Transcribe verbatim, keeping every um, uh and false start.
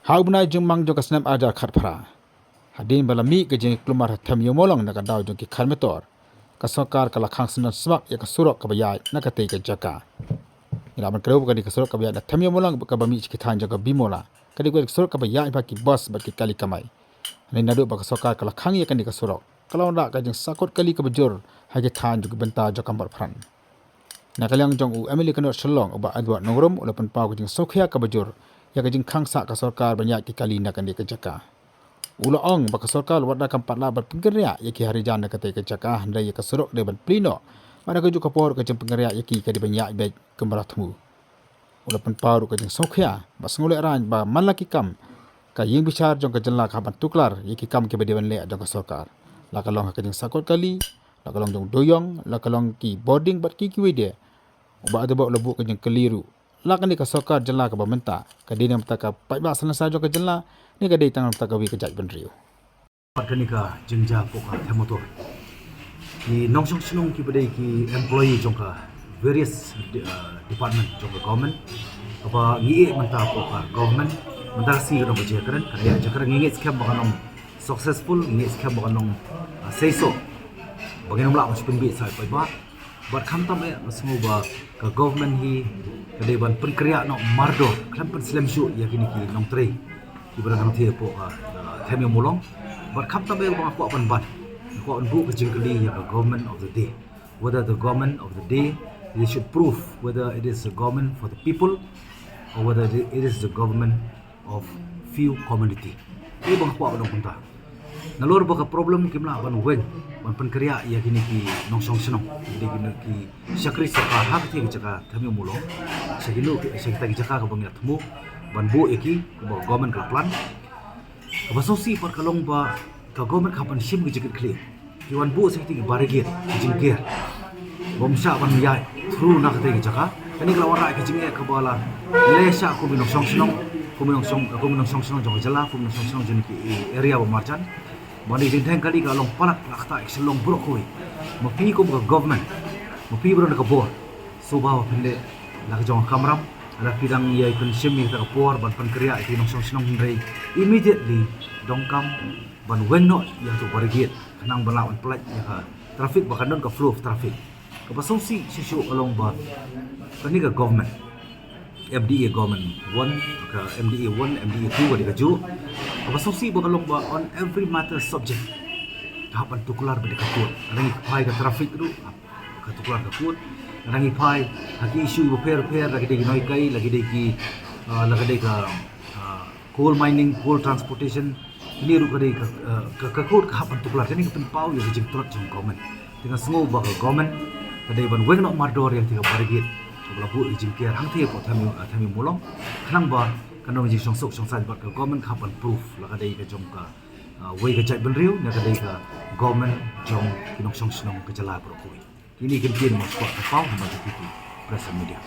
Ha u bnai Jymmang jong ka snem arhajar khatphra, hadien ba la mih ka jingkulmar ha Them Ïew Mawlong na ka daw jong ki khar metor, ka sorkar ka la khang syndon smak ïa ka surok kaba ïaid na katei ka jaka. Ngi lah ban kdew ba kane ka surok kaba ïaid na Them Ïew Mawlong kaba mih sha ki thaiñ jong ka Bimula ka dei ka surok kaba ïaid bad ki bus bad ki kali kamai. Hangne naduh ba ka sorkar ka la khang ïa kane ka surok, ka la wanrah ka jingsahkot kali kaba jur ha ki thaiñ jong ki bynta jong ka Mawphran. Na ka liang jong u M L A ka North Shillong, u Bah Edward Nongrum, u la pynpaw ka jingsngewkhia kaba jur ïa ka jingkhang sah ka sorkar ban ïaid ki kali na kane ka jaka. U la ong ba ka sorkar la wad da kam pat lah ban pynkynriah ïa ki ha rijan na katei ka jaka, hynrei ïa ka surok dei ban plie noh. Bad ha kajuh ka por ka jingpynkynriah ïa ki ka dei ban ïaid beit kumba la thmu. U la pynpaw ruh ka jingsngewkhia bad sngewlehraiñ ba man la ki kam, ka ïing bishar jong ka jylla ka hap ban tuklar ïa ki kam kiba dei ban leh jong ka sorkar, la ka long ha ka jingsahkot kali, la ka long jong u dewïong, la ka long ki bording bad ki kiwei de. U Bah Edward u la buh ka jingkylli ruh, la kane ka sorkar jylla kaba mynta ka dei na ka bynta ka paidbah salsa jong ka jylla ne ka dei tang na ka bynta kawei ka jaitbynriew? Pat kane ka jingjia hapoh ka Them Motor, ki nongshong shnong kiba dei ki employee jong ka various de-, uh, department jong ka government, kaba ngi ïeh mynta hapoh ka government, mynta ka sngi ka don ka jingkren, ka dei ka jingkren, ngi ngeit skhem ba kan long successful, ngi ngeit skhem ba kan long, uh, seisoh ba ngin ym lah ban shu pynbieit sha u paidbah. Bad khamtam eh nga sngew ba ka government hi ka dei ban pynkynriah noh mardor, khlem pynslem shuh ïa kine ki nongtrei kiba dang hangthie hapoh ka, uh, Them Ïew Mawlong. Bad khamtam eh ba nga kwah ban bat, nga kwah ban buh ka jingkylli ïa ka government of the day, whether the government of the day, they should prove whether it is a government for the people or whether it is the government of few community. Te ba nga kwah ban ong kumta, nalor ba ka problem kim lah ban weng ban pynkynriah ïa kine ki nongshong shnong, ïa kine ki shakri sorkar ha katei ka jaka Them Ïew Mawlong, sha kino, sha kita ki jaka kaba ngi la thmu ban buh ïa ki, kaba ka government ka la plan. Kaba sngewsih pat ka long ba ka government ka hap ban shim ka jingkitkhlieh, ki wan buh sha kita ki barricade, ki jingker, bym shah ban ïaid through na katei ka jaka. Kane ka la wanrah ka jingeh kaba la leh shah kum ki nongshong shnong, kum ki nongshong, kum ki nongshong shnong jong ka jylla, kum ki nongshong shnong jong ki area ba marjan. Ba kane ka jingtheng kali ka long palat la ktah ïa ka Shillong baroh kawei. Ma phi kum ka government, ma phi ba don ka bor, sngewbha ba phin leh la ka jong ka kamram. Lada phi dang ïai pynshim ïa kata ka por ban pynkynriah ïa ki nongshong shnong, hynrei immediately donkam ban weng noh ïa kato ka barricade khnang ban lah ban pynlait ïa ka traffic, ba kan don ka flow of traffic. Kaba sngewsih shuh shuh ka long ba kane ka government, M D A government one, ka M D A one, M D A two ka dei kajuh. Kaba sngewsih ba ka long ba on every matter subject ka hap ban tuklar bad ka court. Lada ngi phai ka traffic ruh, ka tuklar ka court. Lada ngi phai ha ki issue bapher bapher, la ki dei ki nonghikai, la ki dei ki, ah, la ki dei ka, ah, coal mining, coal transportation, kine ruh ka dei ka, ah, ka, ka court ka hap ban tuklar. Kane ka pynpaw ïa ka jingtlot jong government. Te nga sngew ba ka government ka dei ban weng noh mardor ïa kata ka barricade kaba la buh ïa ka jingker hangthie hapoh Them Ïew, ah, Them Ïew Mawlong, khnang ba kan long ka jingshongsuk shongsaiñ, bad ka government ka hap ban prove la ka dei ka jong ka, ah, wei ka jaitbynriew ne ka dei ka government jong ki nongshong shnong ka jylla baroh kawei. Kine ki kyntien nga kwah ban paw ha ka T T P Press and Media.